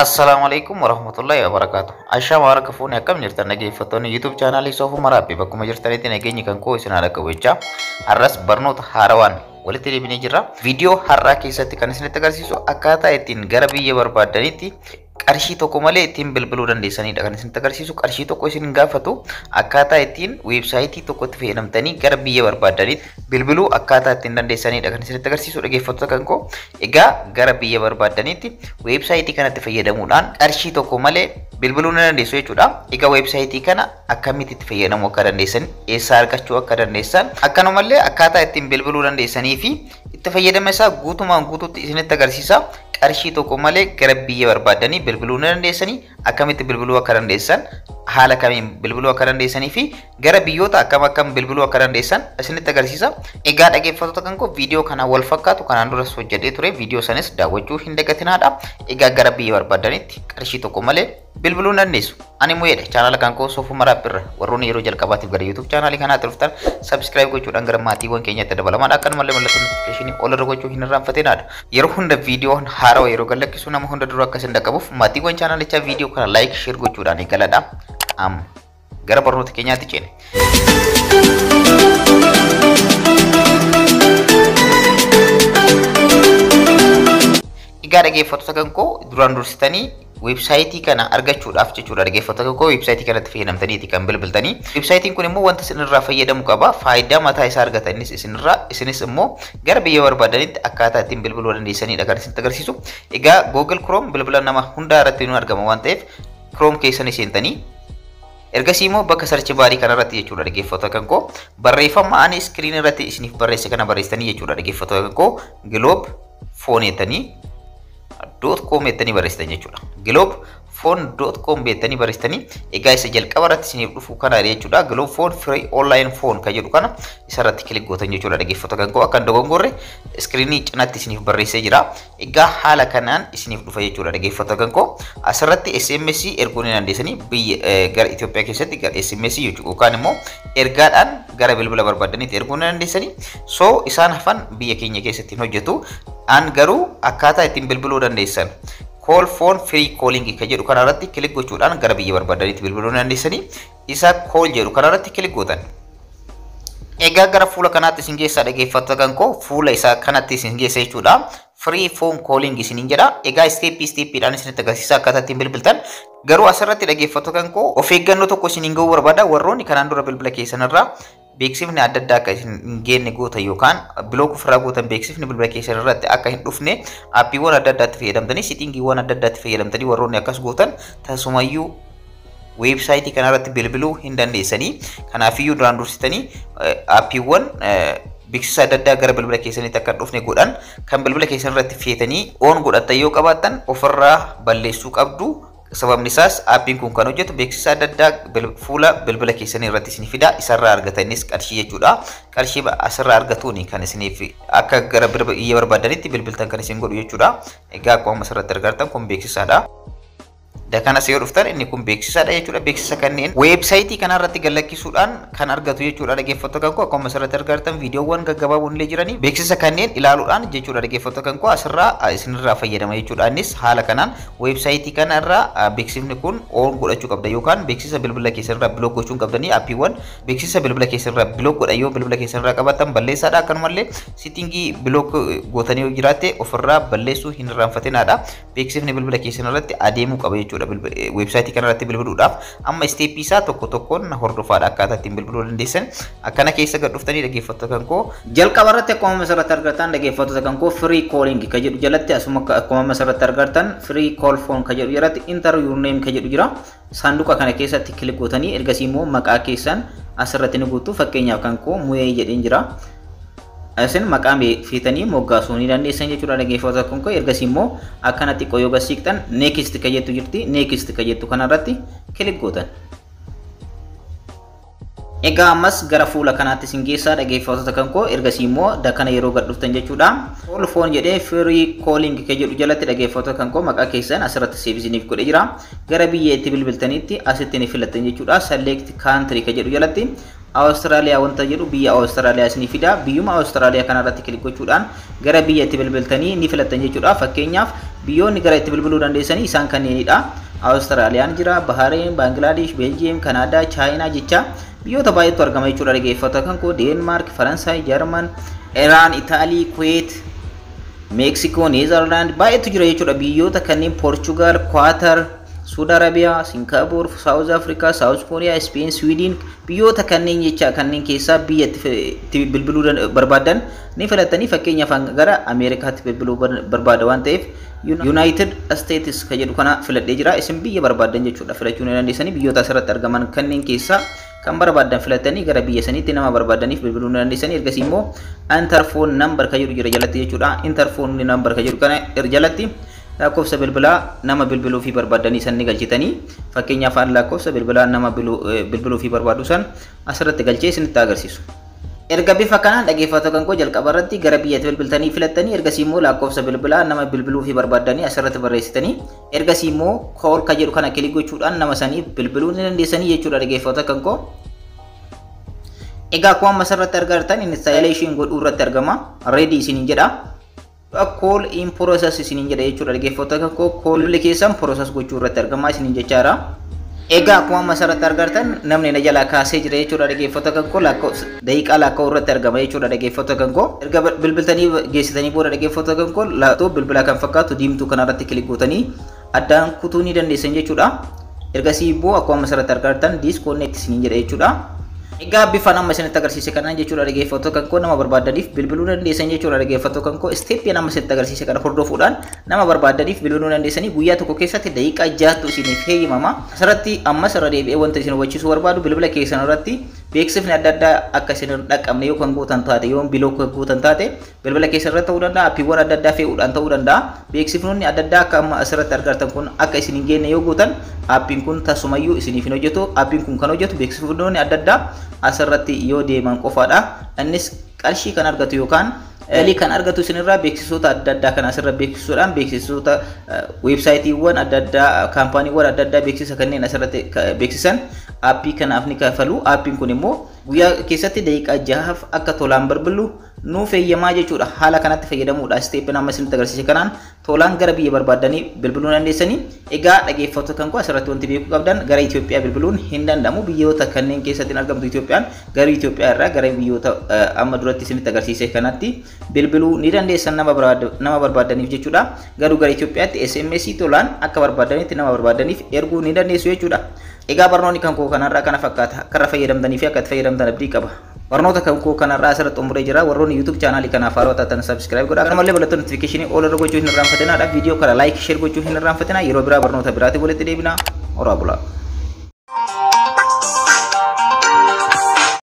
Assalaamu alaikum warahmatullahi wabarakatuh. Ashaama harka fuunee, akkam jirtan dhaggeeffattoonni YouTube chaanaalii Soofuu Maraabbi? Bakkuma jirtanitti nageenyi kan koo isin haadha qabu jechaa, har'as barnoota haarawaan walitti deebinee jirra. Viidiyoo har'aa keessatti kan isinitti agarsiisu akkaataa ittiin gara biyya barbaaddanitti qarshii tokko malee ittiin bilbiluu dandeessanidha kan isinitti agarsiisu. Qarshii tokko isin gaafatu, akkaataa ittiin weebsaayitii tokkotti fayyadamtanii gara biyya barbaaddanitti bilbiluu akkaataa ittiin dandeessanidha kan isinitti agarsiisu, dhaggeeffattoota kan koo. Egaa gara biyya barbaaddanitti weebsaayitii kanatti fayyadamuudhaan qarshii tokko malee bilbiluu ni dandeessu jechuudha. Egaa weebsaayitii kana akkamitti itti fayyadamuu akka dandeessan, eessaa argachuu akka dandeessan, akkanumallee akkaataa ittiin bilbiluu dandeessanii fi itti fayyadama isaa guutumaan guutuutti isinitti agarsiisa. Qarshii tokko malee gara biyya barbaaddanii bilbiluu ni dandeessanii, akkamitti bilbiluu akka dandeessan, haala kamiin bilbiluu akka dandeessanii fi gara biyyoota akkam akkam bilbiluu akka dandeessan isinitti agarsiisa. Egaa dhaggeeffattoota kan koo, viidiyoo kana wal fakkaatu kanaan duras hojjedhee ture, viidiyoo sanis daawwachuu hin dagatinaadha. Egaa gara biyya barbaaddanitti qarshii tokko malee bilbiluu ni dandeessu. Ani Mu'eedha. Chaanaala kan koo Soofuu Maraabbiirra warroonni yeroo jalqabaatiif gara YouTube chaanaalii kanaatti dhuftan subscribe gochuudhaan gara maatiiwwan keenyatti dabalamaadha. Akkanumallee mallattoo notification ol irra gochuu hin irraanfatinaadha. Yeroo hunda viidiyoon haarawaa yeroo gadhiisu nama hunda dura akka isin dhaqqabuuf maatiiwwan chaanaalichaa viidiyoo kana like, share gochuudhaan eegaladha. Amma gara barnoota keenyaatti ceene. Egaa dhaggeeffattoota kan koo, duraan dursitanii weebsaayitii kana argachuudhaaf jechuudha, dhaggeeffattoota koo, weebsaayitii kanatti fayyadamtaniiti kan bilbiltanii. Weebsaayitiin kun immoo wanta isinirraa fayyadamu qaba. Faayidaa mataa isaa argata innis isinirraa, isinis immoo gara biyya barbaadanitti akkaataa ittiin bilbiluu dandeessanidha kan isinitti agarsiisu. Egaa Google Chrome bilbila nama hundaa irratti nu argama waan ta'eef Chrome keessan seentanii, ergasii immoo bakka search baarii kanarratti jechuudha, dhaggeeffattoota kan koo, barreeffama ani screen irratti isiniif barreesse kana barreessitanii jechuudha, dhaggeeffattoota kan koo, Globe Phone jettanii .com jettanii barreessitan jechuudha. globephone.com jettanii barreessitanii, egaa isa jalqaba irratti isiniif dhufu kana jechuudha. Globe Phone free online phone kan jedhu kana isarratti click gootan jechuudha, dhaggeeffattoota kan koo. Akka hin dogongorre iskiriinii cinaatti isiniif barreessee jira. Egaa haala kanaan isiniif dhufa jechuudha, dhaggeeffattoota kan koo. Asirratti SMS erguu ni dandeessanii biyya gara Itoophiyaa keessatti gara SMS jechuudha, yookaan immoo ergaadhaan gara bilbila barbaadanitti erguu ni dandeessanii. So isaan hafan biyya keenya keessatti hin hojjetu. An garuu akkaataa ittiin bilbiluu dandeessan call phone free calling kan jedhu kanarratti click gochuudhaan gara biyya barbaadanitti bilbiluu dandeessanii, isa call jedhu kanarratti click gootan. Egaa gara fuula kanaatti isin geessaa, dhaggeeffattoota kan koo, fuula isaa kanatti isin geessa jechuudha. Free phone calling isiniin jedha. Egaa isteeppii isteeppiidhaan isinitti agarsiisa akkaataa ittiin bilbiltan. Garuu asirratti, dhaggeeffattoota kan koo, of eeggannoo tokko isiniin gahuu barbaada. Warroonni kanaan dura bilbila keessanirraa beeksifni adda addaa akka isin hin geenne gootan yookaan block ofirraa gootan, beeksifni bilbila keessan irratti akka hin dhufne aappiiwwan adda addaatti fayyadamtanii, sitingiiwwan adda addaatti fayyadamtanii warroonni akkas gootan tasumayyuu weebsaayitii kanarratti bilbiluu hin dandeessanii. Kanaafiyyuu duraan dursitanii aappiiwwan beeksisa adda addaa gara bilbila keessanitti akka hin dhufne godhan kan bilbila keessan irratti feetanii on godhattan yoo qabaattan ofirraa balleessuu qabdu. Sababni isaas aappiin kun kan hojjetu beeksisa adda addaa fuula bilbila keessanii irratti isin fida, isarraa argatanis qarshii jechuudha. Qarshii asirraa argatuuni kan isiniif akka gara biyya barbaadanitti bilbiltan kan isin godhu jechuudha. Egaa akkuma asirratti argartan kun beeksisaadha. Kanas yoo dhuftan inni kun beeksisaadha jechuudha. Beeksisa kanneen weebsaayitii kanarratti gallakkisuudhaan kan argatu jechuudha, dhaggeeffattoota kan koo. Akkuma asirratti argartan viidiyoowwan gaggabaaboon illee jiranii, beeksisa kanneen ilaaluudhaan jechuudha, dhaggeeffattoota kan koo, asirraa isinirraa fayyadama jechuudha. Innis haala kanaan weebsaayitii kanarraa beeksifni kun on godhachuu qabda yookaan beeksisa bilbila keessanirraa block gochuu qabdanii, aappiiwwan beeksisa bilbila keessanirraa block godhan yoo bilbila keessanirraa qabaatan balleessaadha. Akkanumallee sitingii block gootanii yoo jiraatte ofirraa balleessuu hin irraanfatinaadha. Beeksifni bilbila keessanirratti adeemuu qaba jechuudha weebsaayitii kanarratti bilbiluudhaaf. Amma isteeppii isaa tokko tokkoon hordofaadha akkaataa ittiin bilbiluu dandeessan. Akkana keessa gad dhuftanii, dhaggeeffattoota kan koo, jalqaba irratti akkuma asirratti argattan, dhaggeeffattoota kan koo, free calling ka jedhu jalatti, asuma akkuma asirratti argattan free call phone ka jedhu jalatti enter your name ka jedhu jira. Saanduqa kana keessatti click gootanii ergasii immoo maqaa keessan asirratti ni guutu. Fakkeenyaaf kan koo Mu'ee jedheen jira. Isin maqaa feetanii moggaasuu ni dandeessan jechuudha, dhaggeeffattoota kan koo. Ergasii immoo akkana xiqqoo yoo gasiiqxan next ka jettu jirti. Next ka jettu kanarratti click gootan. Egaa ammas gara fuula kanaatti isin geessaa, dhaggeeffattoota kan koo. Ergasii immoo dakana yeroo gad dhuftan jechuudha. Call phone jedhee free calling ka jedhu jalatti, dhaggeeffattoota kan koo, maqaa keessan asirratti save isiniif godhee jira. Gara biyya itti bilbiltanitti asitti ni filattan jechuudha. Select country ka jedhu jalatti Awustiraaliyaa wanta jedhu biyya Awustiraaliyaa isinii fida. Biyyuma Awustiraaliyaa kanarratti click gochuudhaan gara biyya itti bilbiltanii ni filattan jechuudha. Fakkeenyaaf biyyoonni gara itti bilbiluu dandeessanii isaan kanneenidha. Awustiraaliyaan jira, Bahareen, Baangilaadesh, Beeljiyeem, Kanaadaa, Chaayinaa jecha biyyoota baay'eetu argama jechuudha dhaggeeffattoota kan koo Deenmaark, Faransaay, Jarman, Iraan, Itaalii, Kuweet, Meeksikoo, Neezerlaand baay'eetu jira jechuudha. Biyyoota kanneen Poorchugaal, Kwaatar, Suudi Arabiyaa, Singaappoor, Saawuz Afrikaa, Saawuz Kooriyaa, Ispeen, Swiidin biyyoota kanneen jecha kanneen keessaa biyya itti bilbiluu barbaadan ni filattanii. Fakkeenyaaf gara Ameerikaatti bilbiluu barbaada waan ta'eef United States kan jedhu kana filadhee jira. Isin biyya barbaadan jechuudha filachuu ni dandeessanii. Biyyoota asirratti argaman kanneen keessaa kan barbaadan filatanii gara biyya saniitti nama barbaadaniif bilbiluu ni dandeessanii. Ergasii immoo enter phone number kan jedhu jira jalatti jechuudha. Enter phone number kan jedhu kana jalatti lakkoofsa bilbilaa nama bilbiluu fi barbaadanii san ni galchitanii. Fakkeenyaaf lakkoofsa bilbilaa nama bilbiluu fi barbaadu san asirratti galchee isinitti agarsiisu. Erga bifa kanaan dhaggeeffattoota kan koo jalqaba irratti gara biyyatti bilbiltanii filattanii, ergasii immoo lakkoofsa bilbilaa nama bilbiluu fi barbaadanii asirratti barreessitanii, ergasii immoo call kan jedhu kana click gochuudhaan nama saniif bilbiluu ni dandeessanii jechuudha dhaggeeffattoota kan koo. Egaa akkuma amma asirratti argartan installation godhuu irratti argama. Ready isiniin jedha. Call in process isiniin jedha jechuudha dhaggeeffattoota kan koo. Call keessan process gochuu irratti argama isiniin jechaadha. Egaa akkuma amma asirratti argartan namni na jalaa kaasee jira jechuudha dhaggeeffattoota kan koo. Lakkoofsa daqiiqaa lakkaa'uu irratti argama jechuudha dhaggeeffattoota kan koo. Erga bilbiltanii geessitanii booda dhaggeeffattoota kan koo laattoo bilbilaa kan fakkaatu diimtuu kanarratti click gootanii addaan kutuu ni dandeessan jechuudha. Ergasii immoo akkuma amma asirratti argartan disconnect isiniin jedha jechuudha. Egaa bifa nama isinitti agarsiise kanaan jechuudha dhaggeeffattoota kan koo nama barbaadaniif bilbiluu dandeessan jechuudha dhaggeeffattoota kan koo. Step nama isinitti agarsiise kana hordofuudhaan nama barbaadaniif bilbiluu dandeessanii. Guyyaa tokko keessatti daqiiqaa 6tu isiniif heeyyamama. Asirratti ammas irra deebi'ee wanta isin hubachiisuu barbaadu, bilbila keessan irratti beeksifni adda addaa akka isin hin dhaqqabne yoo kan gootan taate, yoo block kan gootan taate, bilbila keessan irratti ta'uu danda'a, appiiwwan adda addaa fe'uudhaan ta'uu danda'a. Beeksifnoonni adda addaa akka amma asirratti argartan kun akka isin hin geenye yoo gootan, appiin kun tasumayyuu isiniif hin hojjetu. Appiin kun kan hojjetu beeksifnoonni adda addaa asirratti yoo deeman qofaadha. Innis qarshii kan argatu yookaan galii kan argatu isinirraa beeksisoota adda addaa kan asirra beeksisuudhaan, beeksisoota weebsaayitiiwwan adda addaa, kaampaaniiwwan adda addaa beeksisa kanneen asirratti beeksisan aappii kanaaf ni kafalu. Aappiin kun immoo guyyaa keessatti daqiiqaa 6f akka tolaan bilbilu nuuf eeyyamaa jechuudha. Haala kanatti fayyadamuudha. Step amma isinitti agarsiise kanaan tolaan gara biyya barbaadanii bilbiluu dandeessanii. Egaa dhaggeeffattoota kan koo, asirratti wanti beekuu qabdan gara Itoophiyaa bilbiluun hin danda'amu. Biyyoota kanneen keessatti hin argamtu Itoophiyaan. Gara Itoophiyaa irraa gara biyyoota amma duratti isinitti agarsiise kanatti bilbiluu ni dandeessan nama barbaadaniif jechuudha. Garuu gara Itoophiyaatti SMS tolaan akka barbaadanitti nama barbaadaniif erguu ni dandeessu jechuudha. Egaa barnoonni kan koo kanarraa kana fakkaata. Akka irra fayyadamtanii fi akka itti fayyadamtan abdii qaba. Barnoota kan koo kanarraa asirratti xumuree jira. Warroonni YouTube chaanaalii kanaaf haarawaa taatan subscribe godhaa. Kanumallee mallattoo notification all irra gochuu hin irraanfatinaa. Viidiyoo kana like, share gochuu hin irraanfatinaa. Yeroo biraa barnoota biraatiin walitti deebina. Horaa bulaa.